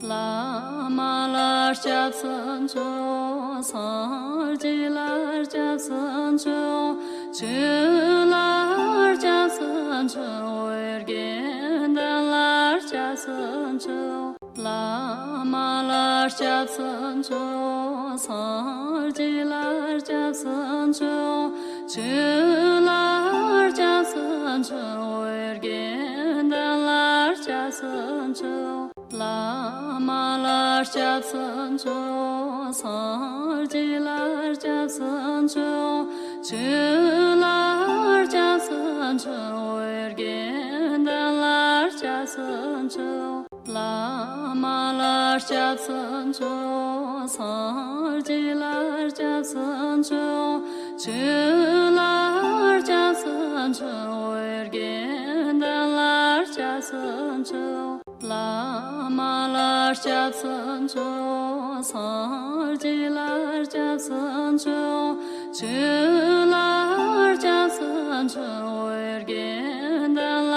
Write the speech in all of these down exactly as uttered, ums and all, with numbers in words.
བླ་མ་ལ་སྐྱབས་སུ་མཆིའོ། སངས་རྒྱས་ལ་སྐྱབས་སུ་མཆིའོ། ཆོས་ལ་སྐྱབས་སུ་མཆིའོ། དགེ་འདུན་ལ་སྐྱབས་སུ་མཆིའོ། བླ་མ་ལ་སྐྱབས་སུ་མཆིའོ། སངས་རྒྱས་ལ་སྐྱབས་སུ་མཆིའོ། ཆོས་ལ་སྐྱབས་སུ་མཆིའོ། དགེ་འདུན་ལ་སྐྱབས་སུ་མཆིའོ། བླ་མ་ལ་སྐྱབས་སུ་མཆིའོ། སངས་རྒྱས་ལ་སྐྱབས་སུ་མཆིའོ། ཆོས་ལ་སྐྱབས་སུ་མཆིའོ། དགེ་འདུན་ལ་སྐྱབས་སུ་མཆིའོ། བླ་མ་ལ་སྐྱབས་སུ་མཆིའོ། སངས་རྒྱས་ལ་སྐྱབས་སུ་མཆིའོ། ཆོས་ལ་སྐྱབས་སུ་མཆིའོ། དགེ་འདུན་ལ་སྐྱབས་སུ་མཆིའོ། བླ་མ་ལ་སྐྱབས་སུ་མཆིའོ། སངས་རྒྱས་ལ་སྐྱབས་སུ་མཆིའོ། ཆོས་ལ་སྐྱབས་སུ་མཆིའོ། དགེ་འདུན་ལ་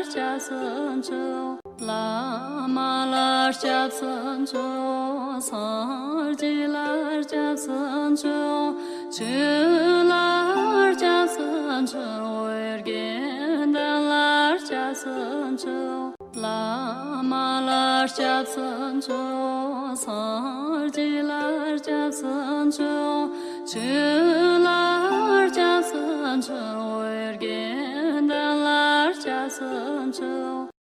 སྐྱབས་སུ་མཆིའོ། བླ་མ་ལ་སྐྱབས་སུ་མཆིའོ། སངས་རྒྱས་ལ་སྐྱབས་སུ་མཆིའོ། ཆོས་ལ་སྐྱབས་སུ་མཆིའོ། དགེ་འདུན་ལ་སྐྱབས་སུ་མཆིའོ། བླ་མ་ལ་སྐྱབས་སུ་མཆིའོ། སངས་རྒྱས་ལ་སྐྱབས་སུ་མཆིའོ། ཆོས་ལ་སྐྱབས་སུ་མཆིའོ། དགེ་འདུན་ལ་སྐྱབས་སུ་མཆིའོ།